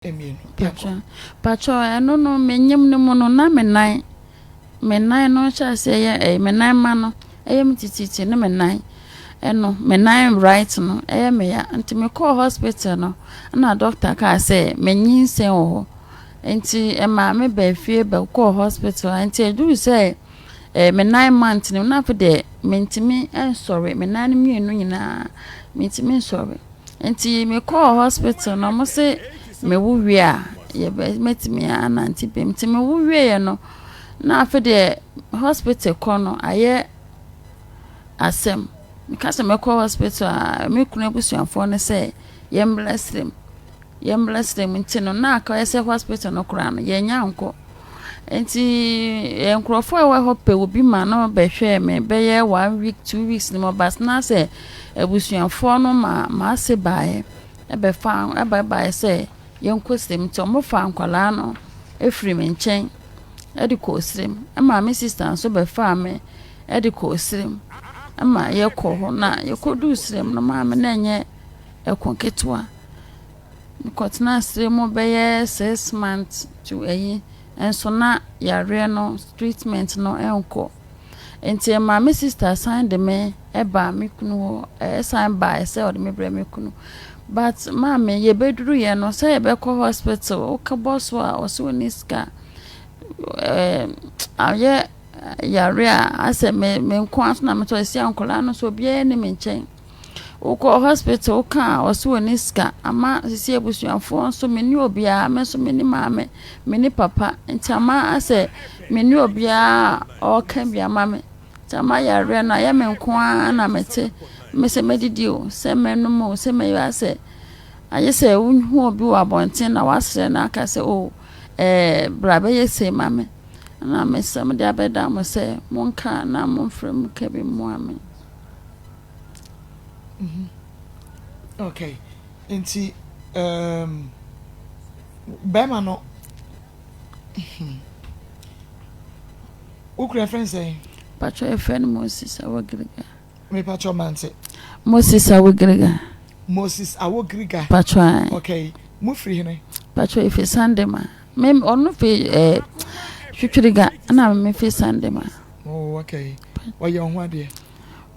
Mmienu. Patro, patro ɛno no menyim no mu no na me nan me nan no hyɛ aseɛ yɛ ɛyɛ me nan ma no ɛyɛ me tititi ne me nan ɛno me nan right no ɛyɛ me ya nti me kɔɔ hospital no ɛna doctor kaa sɛ me nyinsɛn wɔ hɔ nti ɛmaa me baa fie bɛ kɔɔ hospital nti ɛduru sɛ ɛɛ me nan month no na afei deɛ mentumi nsɔre me nan no mmienu nyinaa mentumi nsɔre. Nti me kɔɔ hospital no ɔmo se me wo wie a yɛbɛ mɛtumi anante biom. Nti me wo wie yɛ no na afe deɛ hospital kɔ no ayɛ asɛm. Me ka sɛ mɛkɔ hospital a me kunu abusuafoɔ no sɛ yɛmmra srem. Yɛmmra srem nti no na akɔyɛ sɛ hospital no koraa no yɛnnya nkɔ. Nti nkurɔfoɔ a ɛwɔ hɔ pɛ obi ma no bɛhwɛɛ me bɛyɛ one week, 2 weeks no mu but na sɛ abusuafoɔ no ma m'ase baeɛ ɛbɛfa ɛbɛbaeɛ sɛ yɛnkɔ srem nti ɔmo fa nkwadaa no efiri me nkyɛn ɛde kɔɔ srem ɛma me sister nso bɛfaa me ɛde kɔɔ srem ɛma yɛkɔ hɔ na yɛkɔduu srem no maame na ɛnyɛ ɛko ketewa. Mekɔtena srem mu bɛyɛ 6 months to ɛyi nso na yareɛ no treatment no ɛnkɔ. Nti ɛma me sister san de me ɛbaa me kunu hɔ, ɛsan baeɛ sɛ ɔde me brɛ me kunu. But maame, yɛbɛduru yɛ no sɛ yɛbɛkɔ hospital wokɔbɔ so a ɔsɛ ɔnni sika. Ɛɛ ayɛ yare a asɛ me nko ara so na metɔ esi nkwadaa no so obiara nni me nkyɛn. Wokɔ hospital woka a ɔsɛ ɔnni sika ama sisi abusuafoɔ nso menni obiara, me nso menni maame, menni papa nti ama asɛ menni obiara a ɔreka bi ama me. Nti ama yareɛ no ayɛ me nko ara na mete me sɛ mɛdidi o sɛ mɛnom o sɛ mɛyɛ asɛ ayɛ sɛ wohu obi wɔ abɔnten na wasrɛ no aka sɛ o ɛɛ bra bɛyɛ sei ma me. Na mesɛ mede abɛda mo sɛ monka na momfrɛ mu ka bi mmoa me. Okay, nti bɛrima no wokura fɛn sɛn? Patro, yɛfrɛ no Moses Awogiriga. Mepatro, mante. Moses Awogiriga. Moses Awogiriga. Patro. Okay, mo firi hene? Patro, efi Sandema. Me ɔno fi Twitwiriga ɛna me fi Sandema. Oh, okay, ɔyɛ ɔho adeɛ?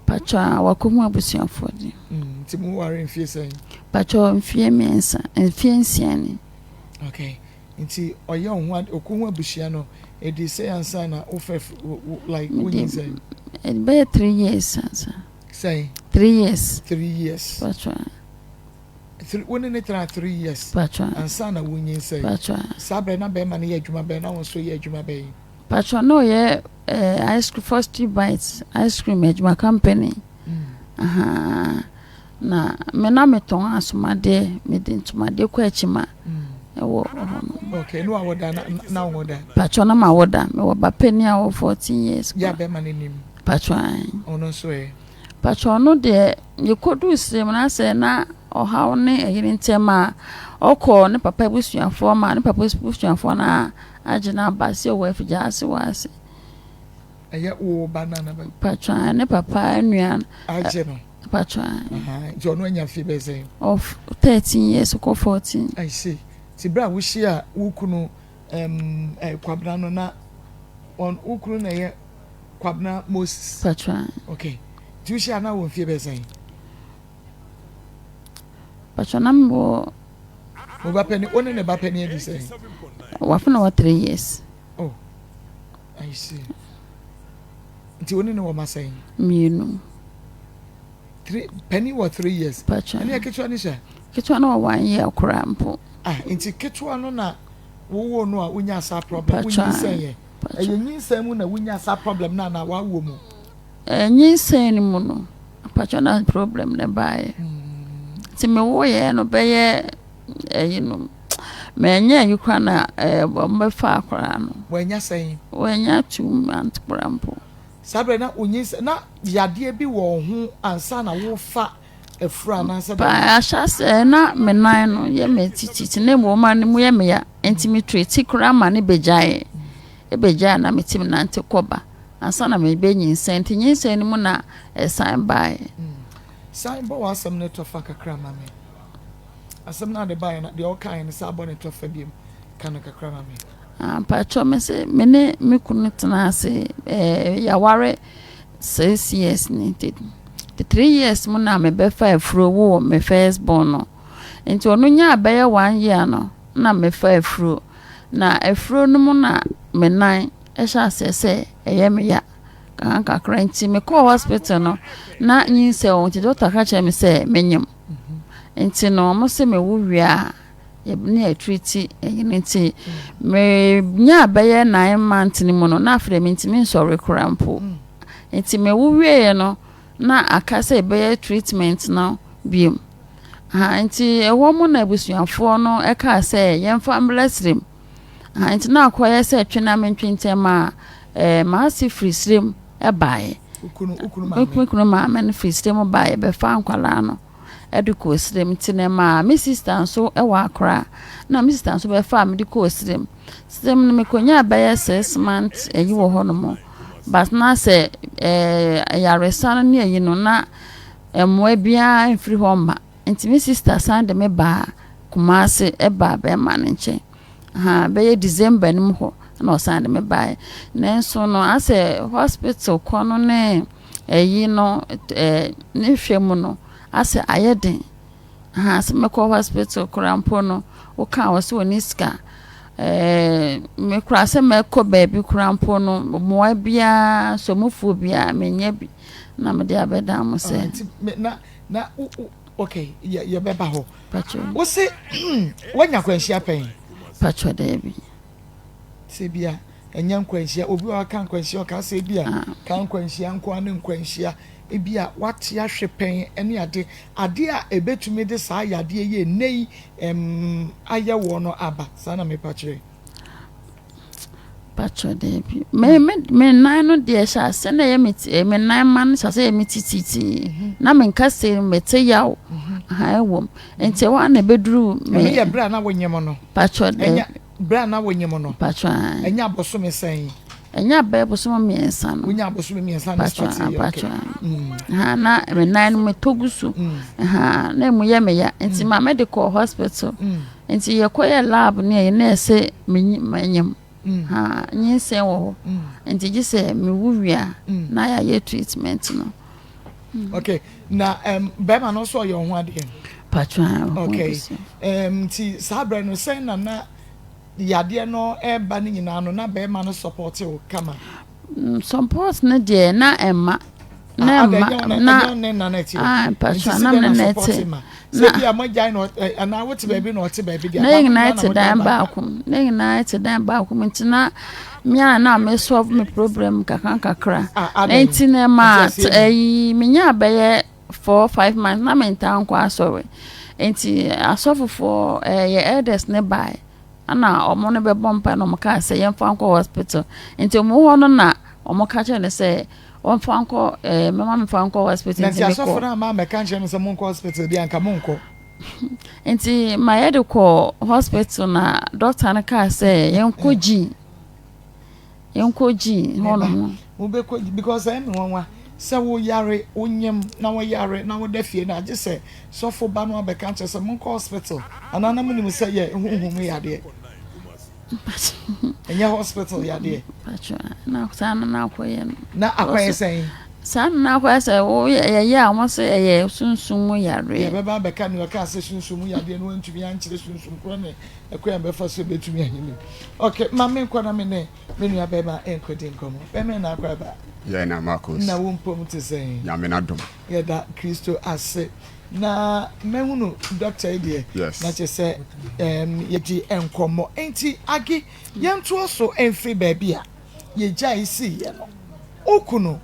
Patro, a wakɔhu abusuafoɔ de. Nti mo ware mfie sɛn? Patro, mfie 3, mfie 6 ni. Okay, nti ɔyɛ ɔho ade ɔkɔhu abusua no ɛdi sɛ ansa na wofɛ like wonyi sɛn? Bɛyɛ 3 years ansa. Sɛn? 3 years. 3 years. Patro. Three, wo ne ne tena 3 years Patro. ansa na wonyi sɛn? Patro. Saa bɛn na bɛrima no yɛ adwuma bɛn na wɔn nso yɛ adwuma bɛn? Patro, na ɔyɛ ice cream, First Bites ice cream adwuma company. Aha. Na me na metɔn asomadeɛ, mede ntomadeɛ kɔ akyima ɛwɔ hɔ no. Okay, no awɔ da na wɔn da? Patro, na ma wɔ da, mewɔ ba panin a wɔ 14 years. Yɛ bɛrima no nim? Patro. Ɔno nso ɛ? Patro, ɔno deɛ yɛkɔduu srem na sɛ na ɔhaw ne ɛyere ntɛm a ɔkɔ ne papa abusuafoɔ ma ne papa abusuafoɔ no agye no aba sɛ ɔwɔ afigya ase wɔ ase. Ɛyɛ wo ba na ba? Patro, ne papa nua. Agye no? Patro. Nti ɔno anya mfe bɛyɛ sɛn? Of 13 years kɔ 14. I see. Ti bere a wohyia wo kunu Kwabena no na wɔn wo kunu na ɛyɛ Kwabena Moses? Patro. Okay, nti wohyia na wɔ mfe bɛyɛ sɛn? Patro, na mewɔ Mo ba panin, wo ne ne ba panin adi sɛn? Wafa na wɔ 3 years. Oh, I see. Nti wo ne ne wɔ ma sɛn? Mmienu. Three, panin wɔ 3 years? Patro. Ɛne ketewa ne hyɛ? Ketewa no wɔ 1 year koraa mpo. Ah, nti ketewa no na wowɔ no a wonya saa problem? Wonyinsɛn yɛ ɛyɛ nyinsɛn mu na wonya saa problem na na wawo mu? Nyinsɛn no mu no, patro, na problem ne baeɛ. Nti mewoyɛ no bɛyɛ ɛyi no mɛnyɛ ayi koraa na ɔmbɛfa akwaraa no. Wɔanya sɛn? Wɔanya 2 months koraa mpo. Saa berɛ na onyinsɛn na yadeɛ bi wɔ ho ansa na wofa afuru anaasɛ? Pa ahyɛ sɛ na me nan no yɛ me tititi na emu ɔma no mu yɛ me ya nti me treat koraa ma ne bɛgyae ebɛgyae na metumi nante kɔba ansa na mebɛnyinsɛn, nti nyinsɛn no mu na ɛsan baeɛ. San bɔ w'asɛm no tɔfa kakra ma me. Asɛm no a ɔde baeɛ no, deɛ ɔkaeɛ no, saa bɔ ne tɔfa biom. Ka no kakra ma me. Ah, mpakyɛ me se me ne me kunu tena ase eh, yɛaware 6 years ni, nti 3 years mu na mebɛfa afuro woo me first born no. Nti ɔno nyaa bɛyɛ one year no na mefa afuro, na afuro no mu na me nan ɛhyɛ aseɛ sɛ ɛyɛ me ya kakra kakra. Nti mekɔɔ hospital no na nyinsɛ wɔ, nti doctor ka kyerɛ me sɛ menyim. Nti no ɔmo sɛ mewo wie a ne yɛ treat ɛyi no. Nti menyaa bɛyɛ 9 months no mu no na afei mentumi nsɔre koraa mpo. Nti mewo wieɛ no na aka sɛ ɛbɛyɛ treatment no biom ha. Nti ɛhɔ mu na abusuafoɔ no ɛkaa sɛ yɛmfa mmrɛ serem ha. Nti na akɔyɛ sɛ twe na mentwe ntɛm a maase firi serem ɛbaeɛ. Wo kunu maame no firi serem baeɛ bɛfa nkwalaa no ɛde kɔɔ serem. Nti na maa me sister nso ɛwɔ akora na me sister nso bɛfa a mede kɔɔ serem. Serem no mekɔnyaa bɛyɛ 6 months ɛyi wɔ hɔ nom, but na sɛ yaresa no ne ayi no na mmoa biara mfiri hɔ mma. Nti me sister san de me baa Kumase, ɛbaa bɛrima no nkyɛn ha bɛyɛ December no mu hɔ na ɔsan de me baeɛ. Nanso no asɛ hospital kɔ no ne ɛyi no ne hwɛ mu no asɛ ayɛ den ha sɛ mɛkɔ hospital koraa mpo no, woka wɔ sɛ wɔne sika me koraa sɛ mɛkɔ baabi koraa mpo no, mmoa biara sɔmufoɔ biara menyɛ bi na mede abɛda mo sɛ. Na okay, yɛbɛba hɔ. Wo se woanya nkwanhyia pɛn? Patwɔ, daabi. Sɛ bia ɛnyɛ nkwanhyia, obi a ɔka nkwanhyia ɔka sɛ bi a ka nkwanhyia nko ne nkwanhyia ebi a wate ahwɛ pɛn ne ade ade a ebetumi de saa yadeɛ yi ene yi ayɛ wɔ no aba saa na mepa kyerɛ. Patwɔ, daabi. Me nan no deɛ hyɛ ase na ɛyɛ me ti, me nan ma no hyɛ ase yɛ me tititi na me nka se mete yaw ha ɛwɔ mu. Nti ɛhɔ a na ɛbɛduru me. Ɛno yɛ berɛ a na wonyem no? Patwɔ, daabi. Berɛ a na wonyem no. Patwɔ. Ɛnyɛ abosome sɛn? Ɛnyɛ abɛɛ bosome 3 no. Wonya abosome 3 na start yɛ? Patwɔ, ha na me nan no metɔ gu so ha na emu yɛ me ya, nti maame de kɔɔ hospital. Nti yɛkɔyɛ lab ne ɛyɛ na ɛsɛ menyim ha nyinsɛn wɔ hɔ, nti gye sɛ mewu wie a na yɛayɛ treatment no. Okay, na bɛrima no nso ɔyɛ ɔho adeɛ? Patwɔ. Okay, nti saa berɛ no sɛn na yadeɛ no ɛreba no nyinaa no na bɛrima no support wo kama? Support no deɛ na ɛma na ɛma na ne na na ɛte. Ah, patwɔ, na me na ɛte. Sɛ bi a mo gyae na anaa wote baabi na ɔte baabi deɛ? Na yɛn nyinaa te dan baako mu, na yɛn nyinaa te dan baako mu. Nti na mmea na me solve me problem kakra kakra. Nti na ma ɛyi menya bɛyɛ 4, 5 months na me ntaa nkɔ asɔre. Nti asɔfofoɔ ɛyɛ elders ne bae ana ɔmo no bɛbɔ mpa na ɔmo kaa sɛ yɛmfa nkɔ hospital. Nti ɔmo hɔ no na ɔmo ka kyerɛ no sɛ ɔmfa nkɔ mɛma mefa nkɔ hospital. Nti asɔfo no ama mɛka nkyerɛ no sɛ monkɔ hospital bi anka monkɔ? Nti ma yɛde kɔ hospital na doctor no kaa sɛ yɛnkɔ gyi, yɛnkɔ gyi hɔnom. Mobɛkɔ because ɛyɛ me nwanwa sɛ woyare, wonyam na woyare na woda fie na agye sɛ sɔfo ba no abɛka nkyerɛ sɛ monkɔ hospital, anaa na monim sɛ yɛ honhom yadeɛ, ɛnyɛ hospital yadeɛ? Na saa no na akɔyɛ no. Na akɔyɛ sɛn? Saa no na akɔyɛ sɛ woyɛ yɛyɛ a wɔn sɛ ɛyɛ sunsum mu yareɛ. Yɛbɛba abɛka ne ɔka sɛ sunsum mu yadeɛ no wantumi ankyerɛ sunsum korɔ ne ɛkwan a bɛfa so bɛtumi ahini. Okay, ma menkɔ na me ne me nua bɛrima nkɔdi nkɔmmɔ. Bɛrima na akɔ aba? Yɛn na Marcos. Na wo mpom te sɛn? Nyame n'adom. Yɛda Kristo ase. Na mɛhunu doctor yi deɛ na kyerɛ sɛ yɛdi nkɔmmɔ. Nti age yɛntoa so mfiri baabi a yɛgyae siiɛ no. Wo kunu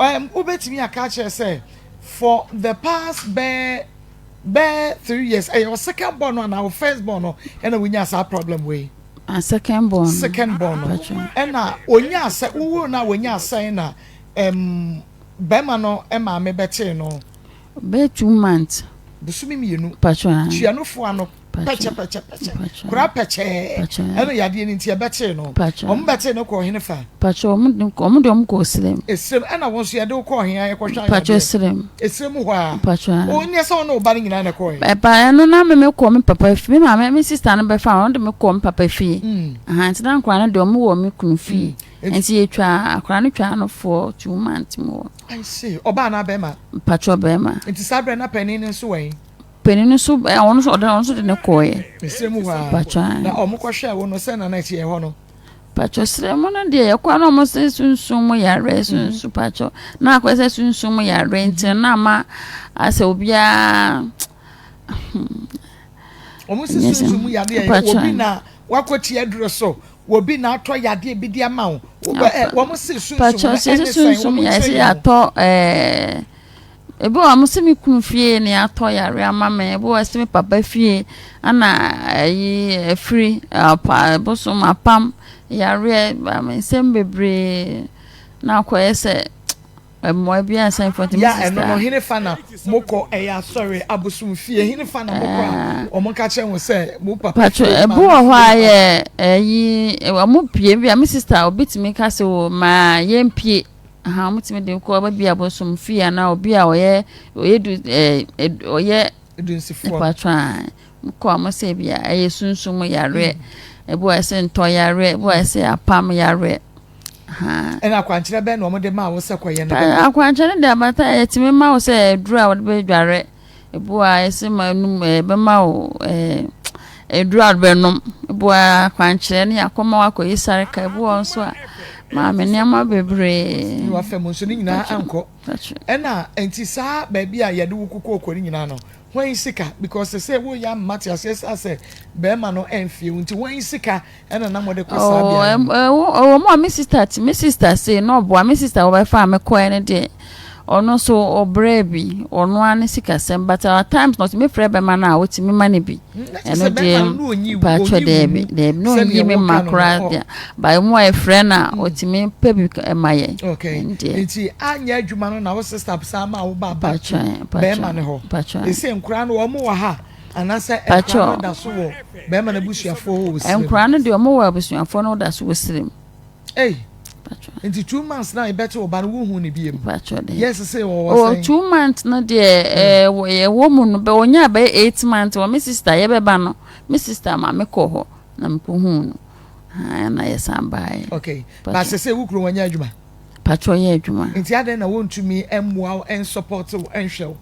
wobɛtumi aka akyerɛ sɛ for the past bɛɛ 3 years, ɛyɛ wo second born no anaa wo first born no ɛna wonya saa problem wei? Ah, second born. Second born no ɛna onya sɛ wowuro no a wonya sɛn na bɛrima no maame bɛtee no? Bɛyɛ 2 months. Bosome 2? Patwɔ. Tuanofoɔ ano. Pɛkyɛ pɛkyɛ pɛkyɛ. Kora pɛkyɛɛ. Ɛna yadeɛ no nti yɛbɛkyee no. Wɔn bɛkyee no kɔɔ henefa? Pakyɛ wɔn de wɔn de wɔn kɔɔ Sirem. Esirem ɛna wɔn nso yɛde wo kɔɔ he a yɛkɔhwɛ ayadeɛ? Pakyɛ Sirem. Esirem hɔ a? Pakyɛ. O nyɛ sɛ wo ne wo ba no nyinaa na ɛkɔɔɛ? Ɛba ɛno na me me kɔɔ me papa fie me maame me sister no bɛfa wɔn de me kɔɔ me papa fie. Ahan nti na nkwadaa no deɛ wɔn wɔ me kunu fie. Nti yɛtwa akwadaa no twaa no for 2 months mu wɔ. I see. Ɔbaa anaa bɛrima? Pakyɛ bɛrima. Nti saa berɛ na panin no nso wɔ he? Panin no nso ɔno nso ɔde ɔno nso de ne kɔɔɛ. Esirem hɔ a. Pakyɛ. Na wɔn kɔhwɛɛ wo no sɛ na na ɛteɛ hɔ no? Pakyɛ srɛ mu no deɛ yɛkɔ na ɔmo sɛ sunsum mu yareɛ sunsun pakyɛ na akɔyɛ sɛ sunsum mu yareɛ nti na ama asɛ obiara. Wɔn sɛ sunsum mu yareɛ obi na wakɔ tia aduro so obi na atɔ yadeɛ bi de ama wo wɔn sɛ sunsum no ɛne sɛn wɔn kyerɛ yɛn. Atɔ ebi wɔ mo sɛ me kunu fie na yɛatɔ yare ama me, ebi wɔ sɛ me papa fie ana ɛyi afiri apa bosom apam yareɛ nsɛm bebree na akɔyɛ sɛ mmoa bi ansa mfa ntumi. Ya ɛno no hene fa na mokɔ ɛyɛ asɔre abosom fie hene fa na mokɔ a wɔn ka kyerɛ wɔn sɛ mo papa patro fie ebi wɔ hɔ a yɛ ɛyi wɔn pie bi a me sister obi tumi ka sɛ o ma yɛn pie aha wɔn tumi de kɔ baabi abosom fie anaa obi a ɔyɛ du ɛɛ ɔyɛ dunsifoɔ patro a kɔ a wɔn sɛ bi a ɛyɛ sunsum yareɛ, ebi wɔ sɛ ntɔ yareɛ, ebi wɔ sɛ apam yareɛ. Ɛna akwankyerɛ bɛn na wɔn de maa wo sɛ kɔyɛ no? Akwankyerɛ no de abata yɛtumi ma wo sɛ aduru a wɔde bɛdware, ebi wɔ a yɛsɛ ma num ɛbɛma wo aduru a wɔde bɛnom, ebi wɔ a akwankyerɛ no yɛakɔma wakɔyi sareka, ebi wɔ nso a maame nneɛma bebree. Ne wafa mu nso ne nyinaa ankɔ. Ɛna nti saa baabi a yɛde wo kokooko ne nyinaa no wɔn sika because sɛ woyɛ ama te aseɛ sɛ sɛ bɛrima no ɛnfie wo nti wɔn sika ɛna nam wɔde kɔ saa bea no. Ɛwɔ mu a me sister ti me sister sei na ɔboa me sister wɔbɛfa a mekɔɛ no deɛ ɔno nso ɔbrɛ bi ɔno ara ne sikasɛm, but at times na ɔtumi frɛ bɛrima no a ɔtumi ma no bi. Ɛno deɛ mpaatwɔ dɛɛbi dɛɛbi na ɔnyi me ma koraa deɛ ba mu a ɛfrɛ no a ɔtumi pɛ bi ma yɛ. Okay, nti anyɛ adwuma no na wo sister saa ma wo ba ba bɛrima no hɔ ese nkora no wɔn wɔ ha anaasɛ nkora no da so wɔ bɛrima no abusuafoɔ hɔ wɔ sirem? Nkora no deɛ wɔn wɔ abusuafoɔ no da so wɔ sirem. Ei, nti 2 months na ebɛte wo ba no wohu ne biem? Yes, sɛ wɔwɔ sɛn? 2 months no deɛ ɛɛ ɛwɔ mu no bɛ wɔnya bɛyɛ 8 months wɔ me sister yɛbɛba no, me sister ma me kɔ hɔ na me kɔ hu no na yɛsan baeɛ. Okay, ba sɛ sɛ wo kuro wɔnyɛ adwuma? Patro yɛ adwuma. Nti adɛn na wɔntumi mmoa wo, nsupport wo, nhwɛ wo?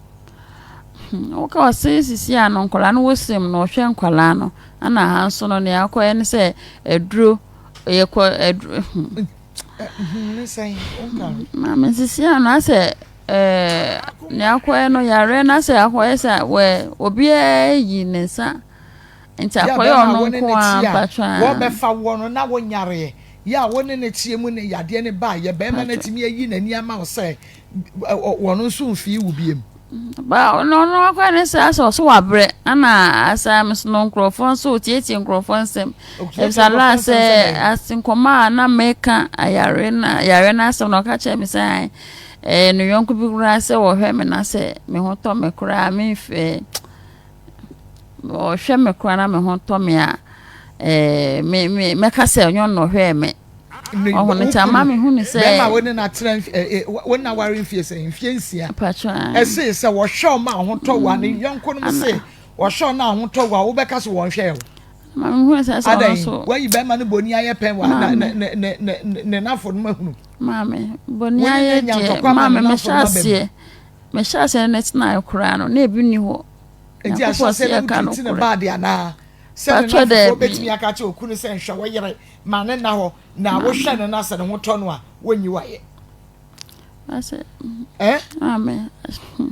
Woka ɔse sisi a no nkwadaa no wɔ sirem no ɔhwɛ nkwadaa no ɛna ha nso no nea akɔyɛ ne sɛ aduro yɛkɔ aduro. Ne sɛn wonka? Maame, sisi a no asɛ nea akɔyɛ no yareɛ no asɛ akɔyɛ sɛ wɔ obiara yi ne nsa nti akɔyɛ ɔno nko ara mpatwa. Wɔbɛfa wɔ no na wɔnyareɛ yɛ a wɔne ne teɛ mu ne yadeɛ ne ba yɛ bɛrima no atumi ayi n'ani ama wo sɛ wɔn nso mfii wo biem. Ba ɔno akɔyɛ ne sɛ asɛ ɔso wabrɛ ana asa nso no nkurɔfoɔ nso tietie nkurɔfoɔ nsɛm ebisa la sɛ ase nkɔmɔ a na meka ayare na yare na asɛm na ɔka kyerɛ me sɛ ne yɔnko bi koraa sɛ wɔhwɛ me na sɛ me ho tɔ me koraa me mfɛ ɔhwɛ me koraa na me ho tɔ me a me me mɛka sɛ ɔnyɛ ɔno ɔhwɛɛ me ɔho no nti ama me hu ne sɛ. Bɛrima wo ne na tena wo na ware mfie sɛ mfie 6 ɛse sɛ wɔhwɛ ɔma ahotɔ wo a ne yɔnko no se wɔhwɛ ɔna ahotɔ wo a wobɛka so wɔnhwɛ wo. Maame hu sɛ sɛ ɔno so wayi bɛrima no bɔni ayɛ pɛn wa na ne ne ne ne ne nafo no mahunu. Maame bɔni ayɛ deɛ maame mehyɛ aseɛ ne tena koraa no na ebi ni hɔ. Nti ahyɛ aseɛ no wotu ti ne baade anaa sɛ ne nafofoɔ bɛtumi aka kyerɛ okunu sɛ nhwɛ wo yere ma ne nna hɔ na wohwɛ no na sɛ ne ho tɔ no a wonyi wayɛ.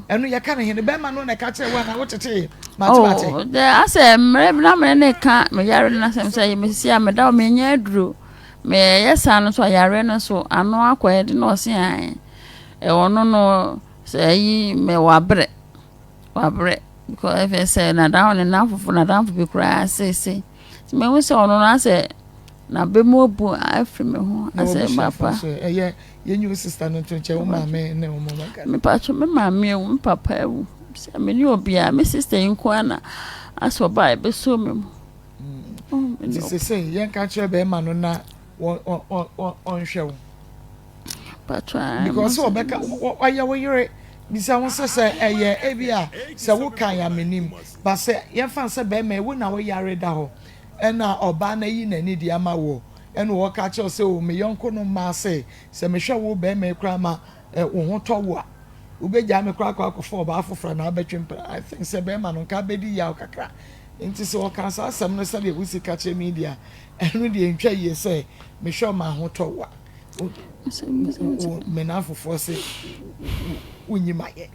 Ɛno yɛka ne hene bɛrima no na ɛka kyerɛ wo ana wotete matemate? Oh, asɛ mmerɛ bi na mmerɛ ne ka meyare no asɛm sɛ mesisi a meda hɔ menyɛ aduro meyɛ saa no so ayare no so ano akɔyɛ de na ɔse an ɛwɔ no no sɛ ayi mɛ wabrɛ wabrɛ because ɛfɛ sɛ nadamfo ne namfofo nadamfo bi koraa seesei nti mehu sɛ ɔno no asɛ n'abɛmu abu afiri me ho asɛ papa. Ɛyɛ yɛnyi wo sister no nto nkyɛn, wo maame ne wo mama ka. Mepatwo, me maame awu, me papa awu. Sɛ me ne obiara, me sister yi nko ara na asɛ ɔbaa ɛbɛsɔ me mu. Nti sese yɛnka kyerɛ bɛrima no na ɔnhwɛ wo. Because ɔbɛka ɔyɛ wo yere bisa wo sɛ sɛ ɛyɛ ebi a sɛ wo kan ya menim ba sɛ yɛmfa sɛ bɛrima ewu na wo yare da hɔ ɛna ɔbaa na yi n'ani de ama wo ɛna ɔka kyerɛ sɛ o me yɔnko no mmaa sɛ sɛ mehwɛ wo bɛrima yi koraa ma wo ho tɔ wo a wobɛgyaa me koraa akɔ akɔfa ɔbaa foforɔ anaa wobɛtwe mpena. I think sɛ bɛrima no nka bɛdi yaw kakra. Nti sɛ ɔkaa saa asɛm no sɛdeɛ wosi ka kyerɛ me yi deɛ a, ɛno deɛ ɛntwa yie sɛ mehwɛ ɔma ho tɔ wo a, wo me nnamfofoɔ se wonyi ma yɛ.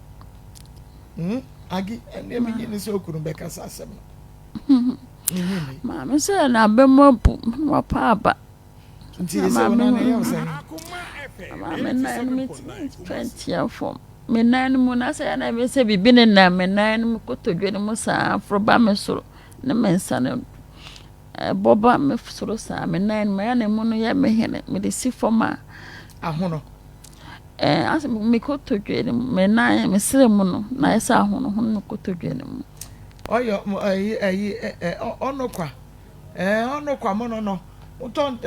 Hmm? Agi, ɛndeɛ menyi ni sɛ okunu bɛka saa asɛm no. Menyi ni. Maame sɛ n'abam abu, wapa aba. Nti ɛsɛ wo nan no yɛ wo sɛn? Maame nan no metumi ntwa ntia fam. Me nan no mu na sɛ ɛna ɛbɛ sɛ biribi ne nam me nan no mu kotodwe no mu saa aforo ba me soro ne me nsa no ɛbɔ ba me soro saa me nan no mu ɛna emu no yɛ me hene mede si fam a. Ahono. Ɛɛ asɛ me kotodwe no mu me nan me srɛ mu no na ayɛ sɛ ahono hono me kotodwe no mu. Ɔyɛ ɛyi ɛyi ɛ ɔno kwa. Ɛɛ, ɔno kwa mo no no, motɔ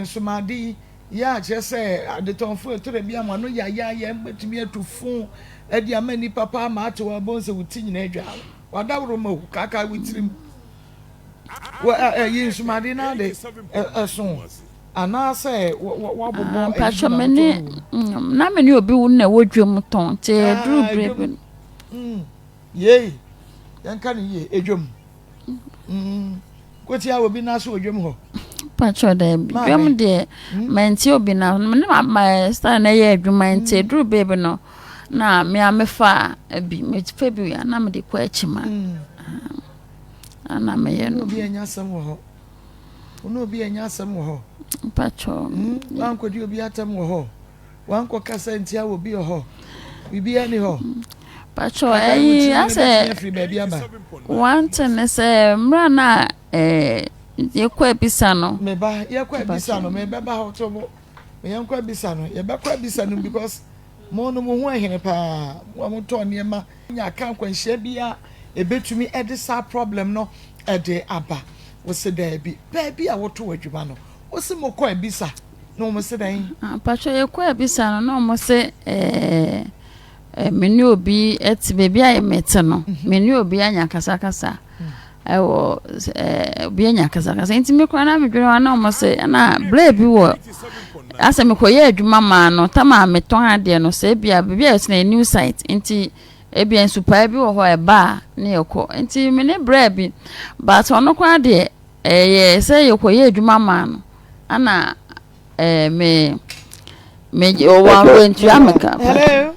nsomade yi yɛ a kyerɛ sɛ adetɔnfo ɛtɔ da bi a mo ano yayaaya mobɛtumi atu fo de ama nnipa paa ma ate wɔn abɔn sɛ wo ti nyinaa adwa wadaworo ma o kaakaa wo tirim wɔ ɛyi nsomade no ade ɛso anaasɛ wɔabobɔ ɛyi bi na motɔn wɔ mu. Na me ne obi wo na ɛwɔ dwam tɔn nti ɛduru bere bi no. Yei yɛnka no yie edwam. Mm. Kotia obi na so odwam hɔ. Patrɔ dɛ dwam deɛ hmm? mɛnti obi na me ne ma style na ɛyɛ adwuma nti hmm. eduru beebi no na me a mefa bi mefa bi a na mede kɔ akyi ma. Hmm. Ah, na meyɛ no. Obi anya asɛm wɔ hɔ. Ono obi anya asɛm wɔ hɔ. Patrɔ. Wankɔdi obi atɛm wɔ hɔ. Wankɔ kasa ntia wɔ bi wɔ hɔ. Biribiara ni hɔ. Patrɔ ɛyi asɛ one thing ne sɛ mmerɛ na ɛɛ yɛkɔ abisa no. Meba yɛkɔ abisa no mebɛba hɔ to bo yɛnkɔ abisa no yɛbɛkɔ abisa no because mo no mo ho ɛhene paa mo a motɔ nneɛma nya aka akwanhyia bi a ebetumi ɛde saa problem no ɛde aba wɔsɛ daabi baabi a woto adwuma no wɔsɛ mo kɔ abisa na wɔn se dɛn. Mpatsɔ yɛkɔ abisa no na wɔn se ɛɛ. Me ne obi te baabi a mete no mhm. me ne obi anya kasakasa ɛwɔ ɛɛ obi anya kasakasa nti me koraa na medwene hɔ na wɔn sɛ ɛna bere bi wɔ asɛ mekɔyɛ adwuma maa no tam a metɔn adeɛ no sɛ ebia baabi a yɛtena new site nti ebia nsupae bi wɔ hɔ ɛba a ne yɛkɔ nti me ne bere bi but ɔno koraa deɛ ɛyɛ sɛ yɛkɔyɛ adwuma maa no ana. Eh, me, me, ɔwɔ akwantua me ka. Hello.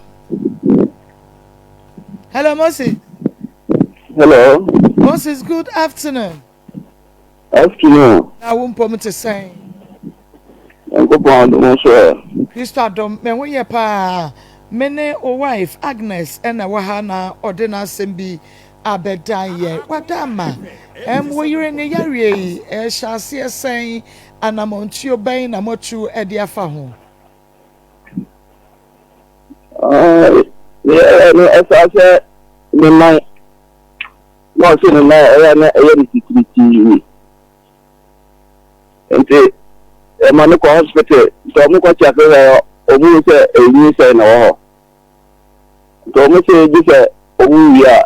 Hello, Moses. Hello. Moses, good afternoon. Afternoon. Na wo mpom te sɛn? Nyankopɔn adom nso ɛ. Kristo adom, me ho yɛ paa. Me ne wo wife Agnes ɛna ɛwɔ ha na ɔde n'asɛm bi abɛdan yɛn. Wada ama. Ɛm, wo yere ne yareɛ yi, ɛhyɛ aseɛ sɛn? Anammɔntuo bɛn na moatu de afa ho? Meyɛɛ no ɛsaa sɛ ne nan na ɔse ne nan ɛyɛ na ɛyɛ no titiritii nti ɛma no kɔ hospital nti ɔmo kɔ kyɛke hɔ ɔmo hu sɛ ɛnyinsɛn na ɛwɔ hɔ nti ɔmo se gye sɛ ɔmo wie a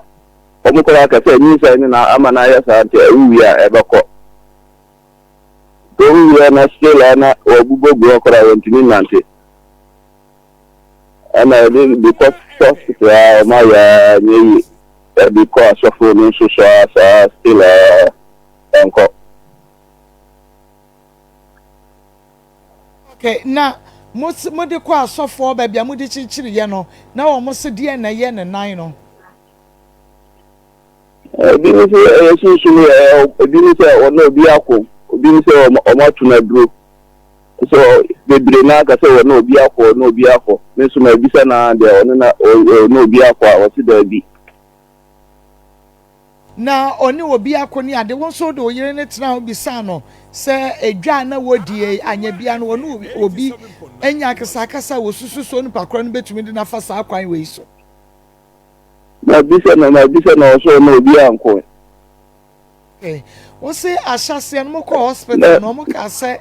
ɔmo kɔ aka sɛ nyinsɛn no na ama no ayɛ saa nti ɛwo wie a ɛbɛkɔ. Wɔn wie na still a na wɔbobɔ gu hɔ koraa wɔntumi nnante. Ɛna yɛde de kɔ hospital a wɔn ayɛ a nyɛ yie. Yɛde kɔ asɔfo no nso so a saa still a ɛnkɔ. Okay, na mo mo de kɔ asɔfoɔ baabi a mo de kyikyiri yɛ no na wɔn se deɛ na ɛyɛ ne nan no. Ebi ne sɛ ɛyɛ sunsum yɛ ebi ne sɛ ɔne obi ako, obi ne sɛ wɔn ato no aduro. Sɛ bebree naa ka sɛ ɔne obi akɔ, ɔne obi akɔ. Me nso ma ebisa naa deɛ ɔne na ɔne obi akɔ a ɔsi daabi. Na ɔne obi ako ne ade, wo nso wode wo yere no tenaa hɔ bisaa no sɛ edwa a na wɔdie anyɛ bia no ɔne obi anya akasakasa a wɔsusu sɛ onipa korɔ no bɛtumi de no afa saa kwan wei so. Mabisa no mabisa no ɔsɛ ɔno obi ankɔ. Okay. Wo se ahyɛseɛ no mokɔ hospital no ɔmo kaa sɛ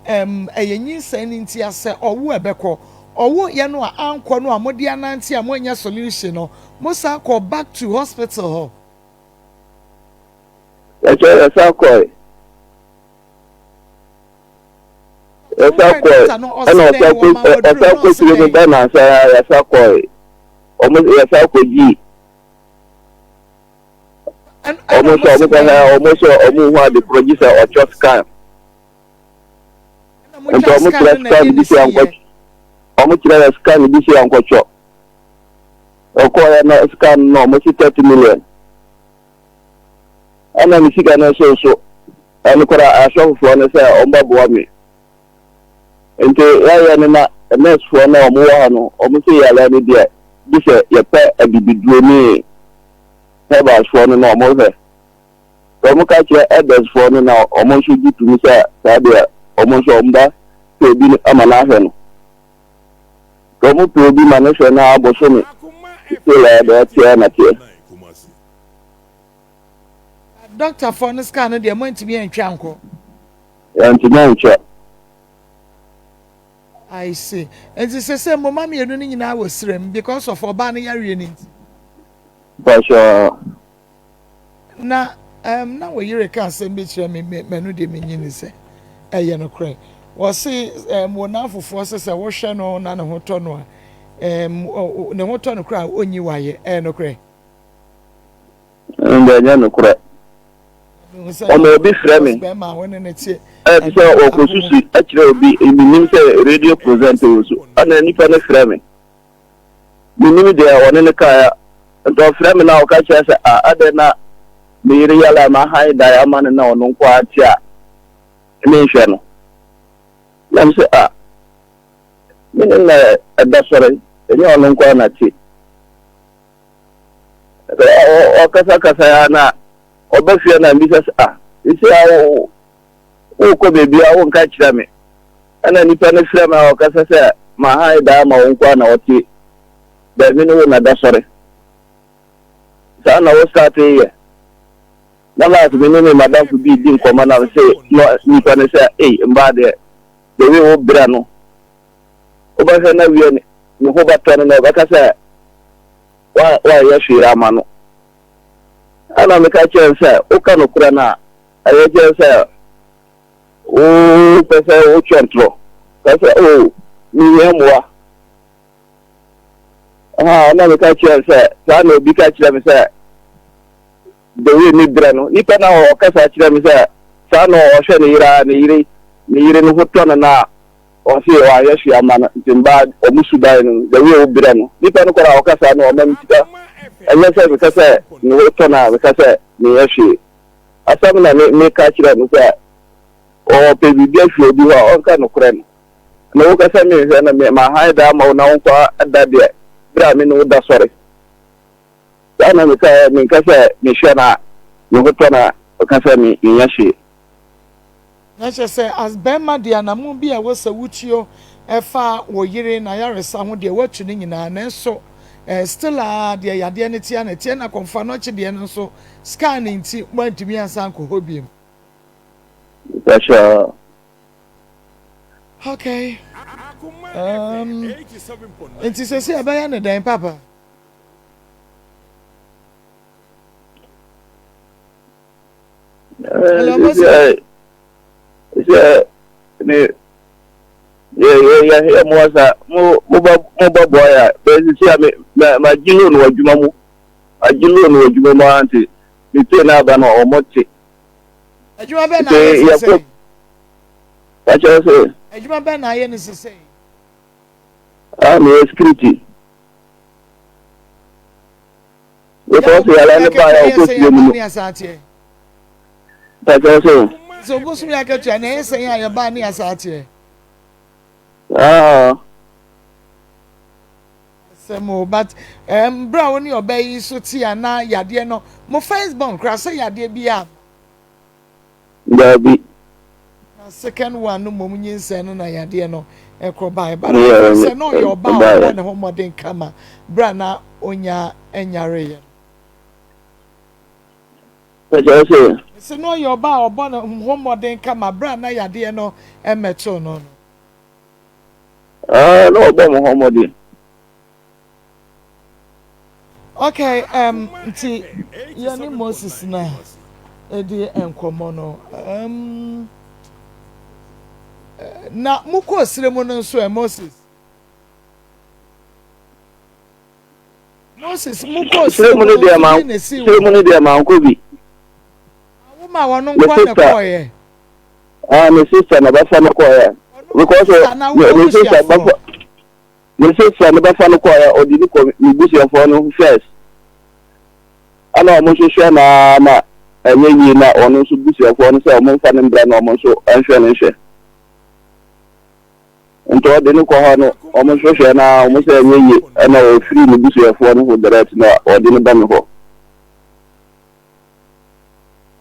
ɛm ɛyɛ nyinsɛn no nti asɛ ɔwo ɛbɛkɔ. Ɔwo yɛ no a ankɔ no a mode anante a moannya solution no mo san kɔɔ back to hospital hɔ. Yɛkyɛ yɛsan kɔe. Yɛsan kɔe ɛna ɔsan kɔ ɔsan kɔ tiri mu bɛ nansa yɛsan kɔe. Ɔmo yɛsan kɔ gyii. Ɔmo sɛ ɔmo kɔ hɛ ɔmo sɛ ɔmo hu ade korɔ gye sɛ ɔkyɔ scan. Nti ɔmo kyerɛ scan bi sɛ ɔnkɔ ɔmo kyerɛ yɛ scan bi sɛ ɔnkɔkyɔ. Ɔkɔɛ na scan no ɔmo si 30 million. Ɛna me sika no nso so ɛno koraa asɔfofoɔ no sɛ ɔmo bɛboa me. Nti yɛayɛ no na nursefoɔ no a wɔwɔ ha no wɔn sɛ yareɛ no deɛ gye sɛ yɛpɛ abibiduro ne herbalsfoɔ no na wɔn hwɛ. Sɛ wɔn ka kyerɛ eldersfoɔ no na wɔn nso gye tumi sɛ saa deɛ wɔn nso wɔn ba pɛ obi ama no ahwɛ no. Sɛ wɔn pɛ obi ma no hwɛ no abosome still a deɛ ɛteɛ na teɛ. Doctorfoɔ no scan no deɛ moantumi antwa ankɔ. Yɛantumi antwa. I see. Nti sese mo ma mmienu no nyinaa wɔ serem because of ɔbaa no yareɛ no nti. Mpakyɛ. Na um, na wo yere ka asɛm bi kyerɛ me, me m'ano deɛ menyi ni sɛ ɛyɛ nokorɛ. Wɔse um, wo nanfofoɔ sɛ sɛ wohwɛ no na ne ho tɔ no a, um, ne ho tɔ no koraa a ɔnyi wayɛ. Ɛyɛ nokorɛ? Ɛnde ɛnyɛ nokorɛ. Ɔma obi frɛ me ɛte sɛ ɔkɔsusu kyerɛ obi, mennim sɛ radio present wɔ so, ɛna nipa no frɛ me. Mennim deɛ ɔne no kaeɛ, nti ɔfrɛ me na ɔka kyerɛ sɛ a adɛn na me yere yare a mahan dan ama no na ɔno nko ara te a menhwɛ no. Na me sɛ a me ne na ɛda sɔre, ɛnyɛ ɔno nko ara na te. Ɔkasakasa ya na ɔba fie na mbisa sɛ ah sisi a wokɔ baabi a wonka kyerɛ me ɛna nipa no frɛ me a ɔkasa sɛ ma han daa ma wo nko a na ɔte baabi ne wo na da sɔre saa na wo start yɛ na last me ne me madamfo bi di nkɔmmɔ na sɛ no nipa no sɛ ei mbaa deɛ the way wo brɛ no wobɛhwɛ na wie ne ho bɛtɔ no na ɔbɛka sɛ woanyɛ hwee amma no. Ɛnna meka kyerɛɛ no sɛ, Woka nokorɛ no a, ɛyɛ kyerɛ sɛ wopɛ sɛ wotwa ntorɔ. Ka sɛ, O, mehia mmoa. Ɛnna meka kyerɛɛ no sɛ, saa na obi ka kyerɛ me sɛ, the way me brɛ no, nipa no a ɔkasa kyerɛ me sɛ saa na ɔhwɛ ne yere a, ne yere ne yere no ho tɔ no no a, Ɔse wanyɛ hwee ama no nti mbaa ɔmo suban no the way wo brɛ no nipa no koraa ɔkasa no ɔma me sika ɛnyɛ sɛ meka sɛ me ho tɔ no a meka sɛ menyɛ hwee asɛm na me meka kyerɛ no sɛ ɔpɛ biribi afiri obi hɔ a ɔnka nokorɛ no na woka sɛ menhwɛ no me mahan da ama wo na wonkɔ da deɛ berɛ a me ne wo da sɔre saa na meka menka sɛ mehwɛ no a me ho tɔ no a ɔka sɛ menyɛ hwee. Na kyerɛ sɛ, as barima deɛ anamon bi a ɛwɔ sɛ wotuo ɛfa wo yere n'ayaresa ho deɛ woatu ne nyinaa nanso eh, still aa deɛ yadeɛ no teɛ na ɛteɛ na kɔmfa no akyi deɛ no nso scan nti moantumi ansan ankɔ hɔ biom. Mpakyɛw. Okay. Um, nti sɛsi ɛbɛyɛ ne dɛn papa? Sɛ sɛ me yɛ yɛ yɛ yɛ mo asa mo mo ba mo ba boa ya bɛyɛ sisi a me ma ma gye loan wɔ adwuma mu ma gye loan wɔ adwuma mu ara nti me pay na aba no wɔn te. Adwuma bɛn na ayɛ sese. Kakyɛ sɛ. Adwuma bɛn na ayɛ ne sese. Ah, meyɛ security. Because yàrá ne ba yà ɔkɔ fie mu no. Pàṣẹ sọ. Sɛ obosom yɛ akatua na ɛyɛ sɛn a yɛbaa ne asa ateɛ. Ah. Asɛm o but um, bere a wo ne ɔbaa yi so te a na yadeɛ no mo first born koraa sɛ yadeɛ bi a. Daabi. Na second one no mmom nyinsɛn no na yadeɛ no ɛkɔ baeɛ but I think sɛ na ɔyɛ ɔbaa a ɔbɔ ne ho mmɔden kama bere a na onya nyareeɛ no. Ɛkyerɛ sɛ. Mese na ɔyɛ ɔbaa a ɔbɔ ne ho mmɔden kama berɛ a na yadeɛ no mmɛtoo no no. Ɛɛ, na ɔbɔ mo ho mmɔden. Okay, um, nti yɛne Moses na ɛdi nkɔmmɔ no. Um, na mokɔɔ serɛ mu no nso ɛ, Moses? Moses, mokɔɔ Serɛ mu no deɛ ma serɛ mu no deɛ mankɔ bi. Wo ma wɔn nko na kɔɔyɛ. Ah, me sister na bɛfa no kɔɔyɛ. Because me sister bɛfa me sister no bɛfa no kɔɔyɛ ɔde no kɔ me busuafoɔ no first. Ɛna wɔn nso hwɛ na na ɛnyɛ yie na ɔno nso busuafoɔ no sɛ wɔn mfa no mbra na wɔn nso nhwɛ no nhwɛ. Nti ɔde no kɔ hɔ no, wɔn nso hwɛ na wɔn sɛ ɛnyɛ yie, ɛna ɔfiri ne busuafoɔ no ho direct na ɔde no ba me hɔ.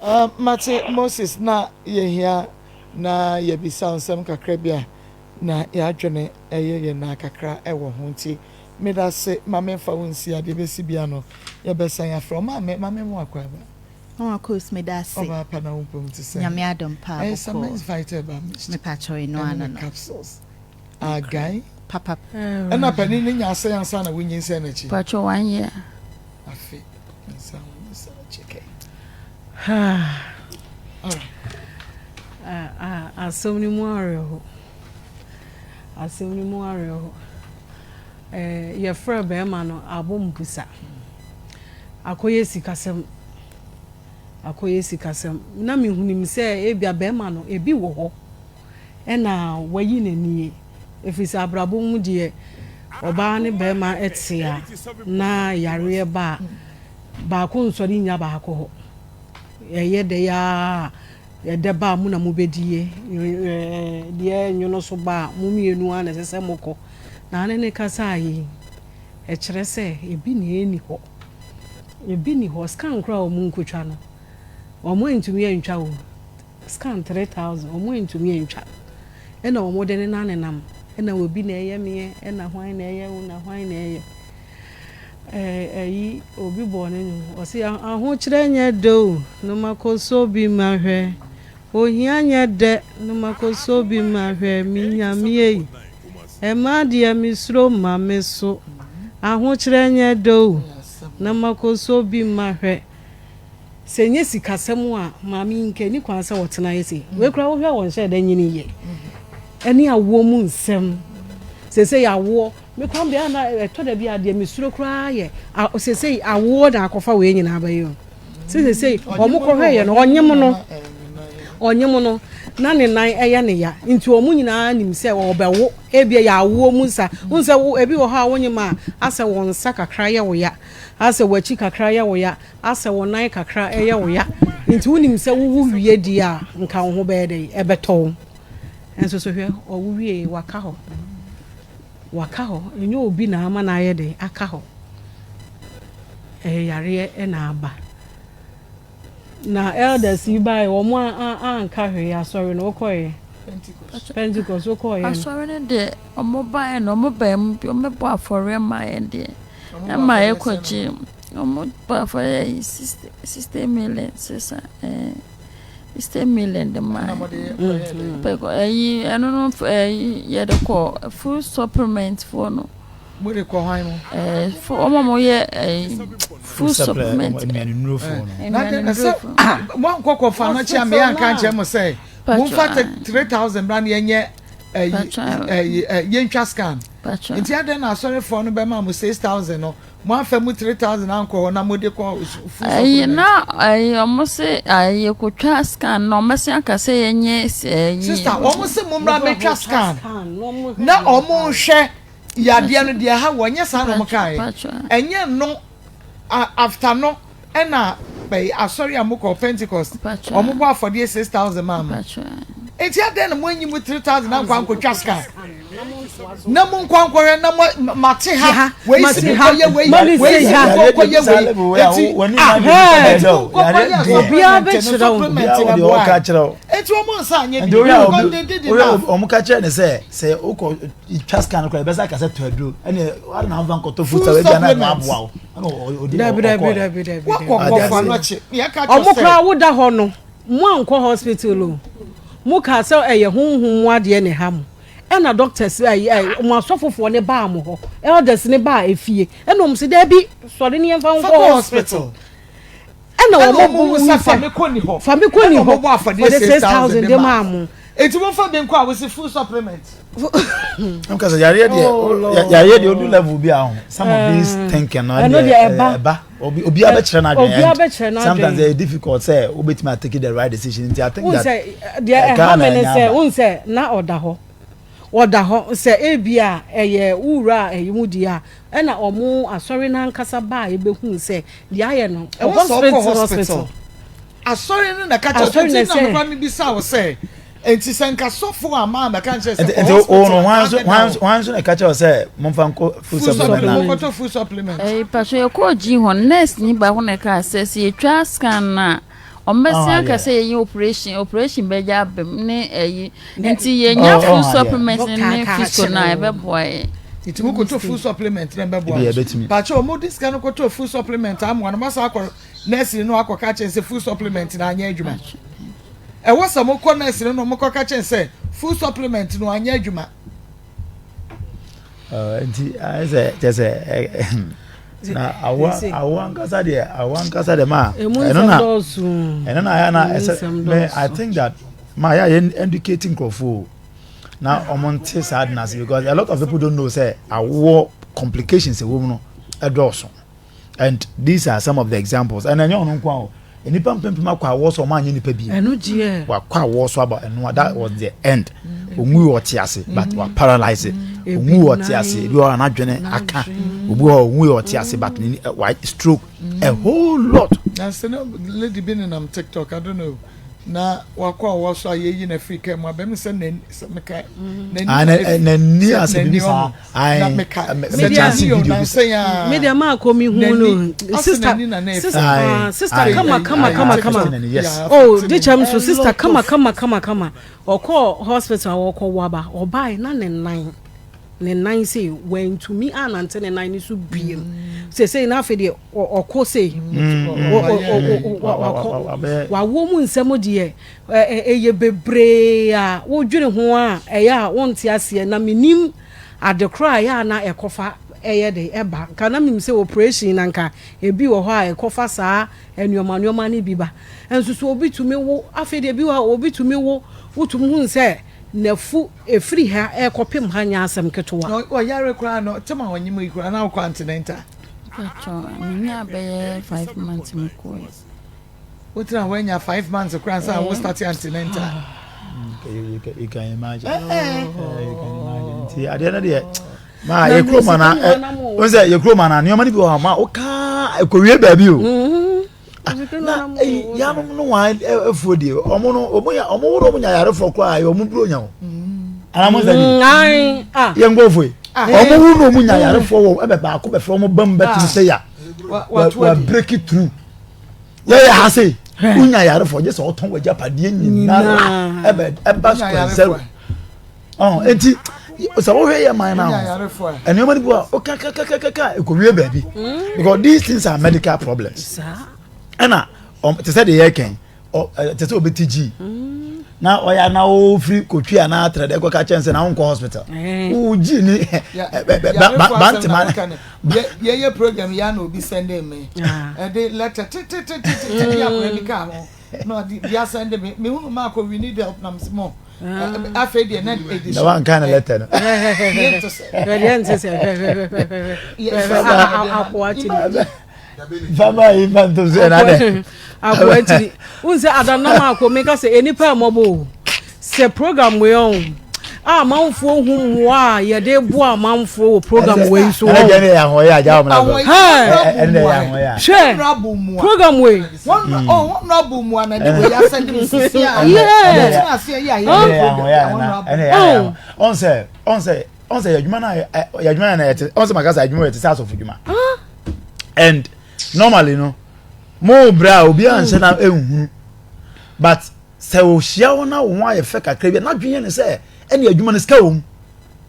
Uh, mate Moses na yɛhia na yɛbisa nsɛm kakra bi a na yɛadwene ɛyɛ yɛn na kakra ɛwɔ ho nti meda se ma memfa wo nsi adeɛ bɛsi bia no yɛbɛsan afrɛ wo maame ma me mu akɔ aba. Mama Kos meda ase. Ɔbaa pa na wo mpom te sɛn? Nyame adom paa Ɛyɛ bɔkɔɔ. Samens Vital Herbal Mixture Mepakyɛw eno ɛne ano ne no. capsules. Agai. Papa. Ɛna panin no nya asɛe ansa na wonyinsɛn n'akyi? Pakyɛ one year. Afe ansa wonyinsɛn n'akyi okay. Alright. Asɛm no mu awerɛho. Asɛm no mu awerɛho. Yɛfrɛ bɛrima no abɔ mpusa. Akɔyɛ sikasɛm. Akɔyɛ sikasɛm. Na mehunim sɛ ebia bɛrima no ebi wɔ hɔ ɛna wayi n'anie. Ɛfiri sɛ abrabɔ mu deɛ ɔbaa ne bɛrima te a na yareɛ ba a baako nsɔre nnya baako hɔ. Ɛyɛ dɛ ara ɛdɛ ba a mo na mobɛdie. Deɛ nwono so ba a mo mmienu ara na ɛsɛ sɛ mokɔ. Na ne ne kasa yi ɛkyerɛ sɛ ebi na ɛnni hɔ. Ebi ni hɔ. Scan koraa a wɔn nkotwa no wɔn ntumi antwa o. Scan 3000 wɔn ntumi antwa. Ɛna wɔn de ne nan nenam. Ɛna obi na ɛyɛ meɛ ɛna hwan na ɛyɛ wo na hwan na ɛyɛ. Ɛyi obi bɔ ne nwom. Ɔsi ahokyerɛ nyɛ dɛ o no makɔ so bi ma hwɛ. Ohia nyɛ dɛ no makɔ so bi ma hwɛ mi nyame yi. Ɛma deɛ mesuro ma me so. Ahokyerɛ nyɛ dɛ o na makɔ so bi ma hwɛ. Sɛ nyɛ sikasɛm a maame yi nka ni kwan sɛ ɔtena yɛ sei. Wei koraa wohwɛ wɔn hyɛ dɛ nyini yɛ. Ɛne awoɔ mu nsɛm. Sɛsɛ yɛ awoɔ. Me kwan bea na ɛtɔ da bi a deɛ mesuro koraa yɛ sɛsɛ awoɔ na akɔfa wei nyinaa bɛyɛ o. Sɛ sɛsɛ wɔn kɔhwɛ yɛ no ɔnyem no ɔnyem no na ne nan ɛyɛ ne ya nti wɔn nyinaa nim sɛ ɔbɛwo ebia yɛ awoɔ mu nsa n sɛ wo ebi wɔ hɔ a wonyem a asɛ wɔn nsa kakra yɛ wo ya asɛ wɔn akyi kakra yɛ wo ya asɛ wɔn nan kakra ɛyɛ wo ya nti wonim sɛ wowo wie di a nka wo ho bɛyɛ dɛ ɛbɛtɔ wo nso so hwɛ ɔwo wie waka hɔ waka hɔ ɛnyɛ obi na ama na ayɛ dɛ aka hɔ ɛyɛ yareɛ ɛna aba na elders yi baeɛ wɔn anka hwee asɔre no wokɔɛ Pentecost wokɔɛ no Asɔre no deɛ ɔmo baeɛ no ɔmo baa mu bi ɔmo bɔ afɔreɛ maa yɛn deɛ ɛma yɛkɔgye ɔmo bɔ afɔreɛ yi 60 million sisa 60 million de maa yɛn. Pɛkɔ ɛyi ɛno no ɛyi yɛde kɔ food supplement foɔ no. Mo de kɔ hwan mu? Fo ɔmo a mo yɛ ɛyi food supplement. Nnuanenurofoɔ no. Na de na sɛ mo ankɔ kɔfa no kyɛ me anka nkyerɛ mo sɛ momfa 3000 bra na yɛnyɛ ɛyi ɛyi ɛ yɛntwa scan. Nti adɛn na asɔrefoɔ no bɛma mo 6000 no mo afa mu 3000 ankɔ hɔ na mo de kɔ food ɛyi supplement? Na ɛyi ɔmo se ɛyi kotwa scan na ɔmo se aka sɛ yɛnyɛ ɛyi. Sister, wɔn se mo mmra mɛtwa scan na wɔn nhwɛ yadeɛ no deɛ ha wɔ nyɛ saa na wɔn kaa yɛ ɛnyɛ no after no ɛna bɛyi asɔre a mo kɔ Pentecost wɔn bɔ afɔdeɛ 6000 maa mo, eti adɛn na mo anyi mu 3000 ankɔ ankotwa scan? Na mo nkɔ nkɔhwɛ na mo mate ha wei si mo kɔyɛ wei wei si mo kɔyɛ wei eti ah eti mo nkɔ kɔyɛ supplement no supplement na boa eti wɔn nsa anyɛ bi because they did enough. Wɔn ka kyerɛ ne sɛ sɛ okɔ twa scan kora ɛbɛsa akasɛ tɔ aduro ɛne wade na nfa nkɔtɔ food sɛ ebi ana aboa wo ɛna ɔdi Dabi dabi dabi dabi. Wakɔ kɔfɔ anɔkye yɛ ka kyerɛ Ɔmo sɛ. koraa woda hɔ no mo ankɔ hospital o mo kaa sɛ ɛyɛ honhom mu adeɛ na ɛha mo ɛna doctors ɛyi ɛyi mo asɔfofoɔ ne baa mo hɔ elders ne baa efie ɛna ɔmo sɛ dabi sɔre ne yɛn fa Fa nkɔ kɔ hospital hospital. ɛna Ɛna ɔmo ɔmo hu sɛ Fami kɔ ni hɔ. Fami kɔ ni Ɛna hɔ ɔmo bɔ afɔdeɛ for the 6,000 6,000 de de maa maa mo. mo. Eti mo fa bi nkɔ a wosi food supplement. Nka sɛ yareɛ deɛ Oh, Lord. yareɛ deɛ odu level bi a ho some of these thinking no ɛno deɛ ɛba. ɛba obi obiara bɛkyerɛ n'adwene Obiara and bɛkyerɛ n'adwene. sometimes ɛyɛ difficult sɛ wobɛtumi a take the right decision nti I think Wohu that sɛ deɛ ɛka ɛha na me ne ɛnya sɛ aba. wohu sɛ na ɔda hɔ ɔda hɔ sɛ ebi a ɛyɛ wo wura a ɛyi mu deɛ a ɛna ɔmo asɔre no ankasa baa ɛbɛhu sɛ deɛ ayɛ no Ɛwɔ ɔkɔ sɛ straight ɔkɔ to hospital. Asɔre no na ɛka kyerɛ Asɔre na nti na ɛsɛ. mekora mebisa wo sɛ nti sɛ nka sɔfo a maa mɛka nkyerɛ sɛ nti kɔ nti o hospital no hwan anka so bɛda hwan wo. so hwan so na ɛka kyerɛ wo sɛ momfa nkɔ food Food supplement supplement na mokɔtɔ food supplement. Ɛyi paso yɛkɔɔ gyi hɔ no nurse ni baako na ɛkaa sɛ sɛ yɛtwa scan no a ɔmbɛsen Oh, aka yeah. sɛ yɛnyɛ operation operation bɛgya aba mu ne ɛyi nti yɛnya Oh, food oh, yeah. supplement Doctor ne aka fisco no a akyerɛ wo. ɛbɛboa yɛ. Nti mokɔtɔ food supplement na Ebi ɛbɛboa. ɛbɛtumi. Pakyɛ ɔmo de sika no kɔtɔ food supplement amoa no masa akɔ nurse no akɔka kyerɛ sɛ food supplement na anyɛ adwuma. Ɛwɔ sɛ mokɔ nurse no na ɔmo kɔka kyerɛ sɛ food supplement no anyɛ adwuma. Ɔ, nti ayɛ sɛ kyɛ sɛ ɛ na awo awo ankasa deɛ awo ankasa deɛ ma Emu ɛno nsɛm na dɔɔso. ɛno na ayɛ na Emu ɛsɛ nsɛm me I dɔɔso. think that ma yɛ a yɛn educate nkurɔfoɔ o na ɔmo nte saa de n'ase because a lot of people don't know sɛ awoɔ complications ɛwɔ mu no ɛdɔɔso and these are some of the examples and ɛnyɛ ɔno nko a o nipa mpempem akɔ awoɔ so ɔmo anyɛ nipa bi Ɛno deɛ. wakɔ awoɔ so aba ɛno that was the end onwu wɔ ɔte ase but wa paralyze onwu wɔ ɔte ase ebi wɔ hɔ a n'adwene aka obi wɔ hɔ onwu wɔ ɔte ase but ne wa stroke a whole lot. Na sɛ na lady bi nenam TikTok I don't know na wakɔ awɔ so a yɛyi na firi kaa mu abɛm sɛ n'ani sɛ meka n'ani Ah, n'ani asɛ bibi saa na ayi meka mɛ chance n'ani o video bi na nsɛn a Me deɛ maa kɔ mi hu no N'ani- ɔse sister n'ani na na ɛfɛ. sister Aye, ah, sister aye. kama kama Aye, kama aye, kama Christine, yes. oh de kyɛm so sister kama kama kama kama ɔkɔɔ hospital a wɔkɔ waba ɔbae na ne nan ne nan sei wantumi anante ne nan ne so biem sesei na afei deɛ ɔkɔ sei wakɔ wawo mu nsɛm deɛ ɛyɛ bebree a wodwene ho a ɛyɛ a wonte aseɛ na menim ade korɔ a ɛyɛ a na ɛkɔfa ɛyɛ de ɛba nka na menim sɛ operation na nka ebi wɔ hɔ a ɛkɔfa saa nneɛma nneɛma no bi ba nso so obi tumi wo afei deɛ ebi wɔ hɔ a obi tumi wo wotumi hu sɛ n'afu efiri ha ɛkɔpem ha nyɛ asɛm ketewa. Na ɔyare koraa no tema ɔnyim yi koraa na wokɔ antenatal. Pacho menya bɛyɛ 5 months mekɔɛ. Wotena hɔ anya 5 months koraa nsa a wo start antenatal. You can imagine. Eh, eh. You can imagine. Nti adeɛ no deɛ maa yɛ kurom ana ɛ n sɛ yɛ kurom ana nneɛma no bi wɔ hɔ ma wokaa ekowie baabi o. Na eyi yanom no wɔn afuo deɛ ɔmo no ɔmo ya ɔmo woro ɔmo nya yarefoɔ koraa yɛ ɔmo buro nya o. Anamɔ sɛ ni yɛn nkɔfo yi ɔmo woro ɔmo nya yarefoɔ wɔ ɛbɛ baako bɛfrɛ ɔmo bɛm bɛtum sɛ ya wa break it through yɛyɛ ha se wonya yarefoɔ gye sɛ ɔtɔn wɔ agyapadeɛ nyinara ɛbɛ ɛba square zero ɔn eti sɛ wohwɛ yɛ man na ho nneɛma no bi wɔ a ɔkakakakaka ekowie baabi because these things are medical problems ɛna ɔm te sɛ deɛ yɛkɛn ɔ ɛ te sɛ obi ti gyi na ɔyɛ na ofiri kotwi anaa atrɛ dɛ kɔka kyɛn sɛ na wonkɔ hospital wo gyi ni bantama yɛyɛ program yɛ na obi sɛnde me ɛde letter tetetete bi akɔyɛ bi ka ho na ɔde bi asɛnde me mehunu maa kɔ we need help na mesɛ mo afei deɛ na ɛdi na wanka ne letter no hwɛdeɛ nte sɛ hwɛhwɛhwɛhwɛ akoa kyiri fama yi fa ntom sɛ na dɛ akoa kyiri wohu sɛ adanam akɔ meka sɛ nnipa mmɔbɔ o sɛ program wei ɔn a amanfoɔ hu mmoa a yɛde boa amanfoɔ wɔ program wei so ɛnɛ deɛ ne yɛ ahoɔyɛ agya wɔn na bɔ ɛnɛ yɛ ahoɔyɛ a hwɛ program wei honorable mu ana de wei asɛnde me sisi a Yeah. ɛtena aseɛ yɛ a ɛnɛ yɛ yɛ ahoɔyɛ a ɛnɛ yɛ ahoɔyɛ ɔn sɛ ɔn sɛ. Ɔn sɛ yɛ adwuma na yɛ adwuma na yɛ te, ɔn sɛ maka sɛ adwuma yɛ te sɛ asɔfo adwuma. And normally no, mo brɛ a obi anhyɛ na ehunu, but sɛ ohyia wo na wo ho ayɛ fɛ kakra bi a, n'adwene yɛ ne sɛ ɛne adwuma no sika wɔ mu.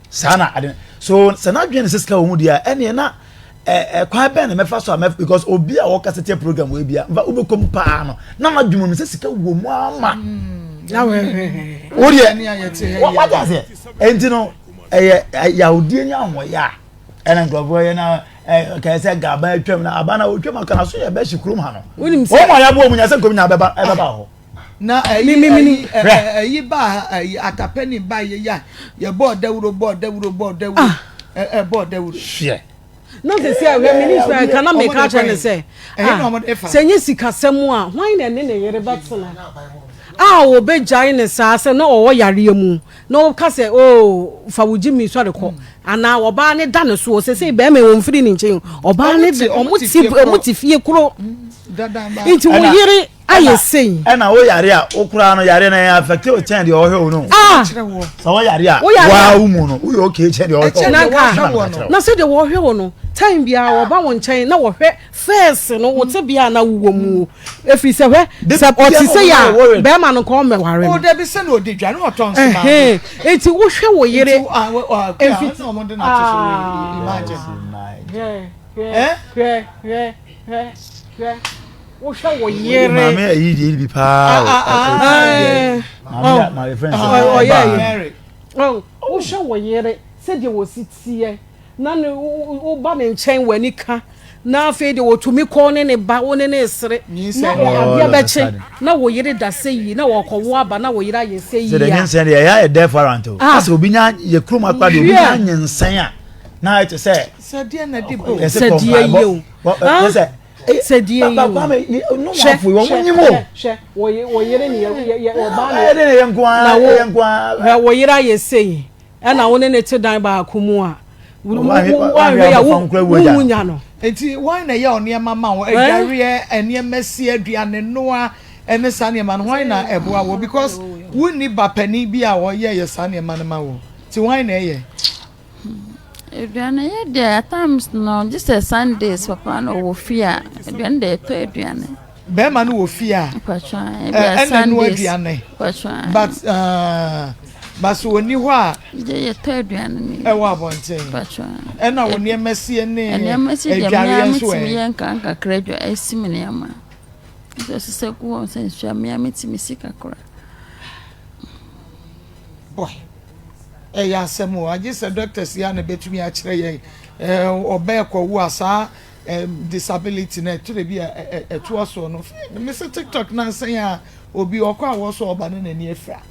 Saa na ade so sɛ n'adwene ne sɛ sika wɔ mu deɛ a, ɛneɛ na ɛkwan bɛn na mɛfa so a mɛ, because obi a wɔkasa tia program wɔ ebi a nfa wobɛkɔ mu paa no na n'adwene mu sɛ sika wɔ mu ama. Wo deɛ wate aseɛ, ɛnti no ɛyɛ yawudie ne ahoɔyɛ a ɛna nkurɔfoɔ yɛ na kɛyɛ sɛ gaba atwam na aba na otwam aka na so yɛ bɛhye kurom ha no wɔn mu a yɛaboa mu nya sɛ nkom nya bɛba ɛbɛba hɔ. Na ɛyi ɛyi ɛyi ba ɛyi atapɛni ba yɛ ya yɛ bɔɔ dawuro bɔɔ dawuro bɔɔ dawuro ɛ bɔɔ dawuro. Hwɛ. Na sɛ sɛ hwɛ me ne sɛ ka na meka kyerɛ ne sɛ ah sɛ nyɛ sikasɛm a hwan na ɛne ne yere bɛtena a wɔbɛgyae ne saa sɛ na ɔwɔ yareɛ mu na ɔka sɛ oo fa wo gyimi sɔre kɔ anaa ɔbaa ne da ne soɔ sɛ sɛ bɛrima wɔn mfiri ne nkyɛn ɔbaa ne de ɔmo te fie koro nti wo yere ayɛ sei. Ɛna wo yare a wo koraa no yare no ɛyɛ affect wo kyɛn deɛ ɔhwɛ wo no. Ah! Sɛ wo yare a waa wo mu no woyɛ okay kyɛn deɛ ɔhwɛ wo no. Na sɛ deɛ wɔhwɛ wo no time biara wɔba wo nkyɛn na wɔhwɛ first no wo te bea na wowɔ mu ɛfiri sɛ hwɛ sɛ ɔte sɛ yɛ a bɛrima no nka ɔmmɛware no. Ɔdabi sɛ na ɔdi dwa na ɔtɔn so maa. Eti wohwɛ wo yere. Nti imagine. Hwɛ hwɛ hwɛ hwɛ hwɛ. Wohwɛ wo yere. Maame ayi deɛ bi paa o. Maame maame fɛn sɛ ɔyɛ yi. Wohwɛ wo yere sɛdeɛ wɔsi teɛ na ne woba ne nkyɛn w'ani ka na afei deɛ wɔtumi kɔ ne ne ba wo ne ne resere na adeɛ bɛkye na wo yere da sɛ yie na wɔkɔwo aba na wo yere ayɛ sɛ yie a. Sɛ deɛ nyinsɛn deɛ ɛyɛ ayɛ dɛ farant o. Asɛ obi nya yɛ kurom akora deɛ obi nya nyinsɛn a na ayɛ te sɛ. Sɛ deɛ na de bɔ. Sɛ deɛ yie o. Sɛ deɛ yi o. Hwɛ hwɛ hwɛ wɔ yere ne yɛ ɔbaa ne na wo hwɛ wɔ yere ayɛ sei ɛna wo ne ne te dan baako mu a woanhwɛ yɛ wo wo nya no. Nti wɔn na ɛyɛ nneɛma ma wo adwareɛ nneɛma si aduane noa ɛne saa nneɛma no wɔn na ɛboa wo because wonni ba panin bi a ɔyɛ yɛ saa nneɛma no ma wo nti wɔn na ɛyɛ. Aduane yɛ deɛ at times no gye sɛ Sundays papa no ɔwɔ fie a aduane deɛ yɛtɔ aduane. Bɛrima no wɔ fie a ɛna noa aduane but uh, but so ɔni hɔ a gye yɛtɔ aduane no ɛwɔ abɔnten ɛna wɔ nneɛma sie ne adwareɛ nso ɛ yɛ nka nkakra adwa ɛsi me nneɛma nso ɛsesɛ gu hɔ sɛ nsuo a mmea metumi si kakra. Boy. Ɛyɛ asɛm o, agye sɛ doctors yi a na ɛbɛtumi akyerɛ yɛn. Ɔbaa ɛkɔwo a saa disability no ɛtwerɛ bi a ɛtoa soɔ no. Mese TikTok nansa yi a obi ɔkɔ a wɔsɔ ɔba ne n'ani afira.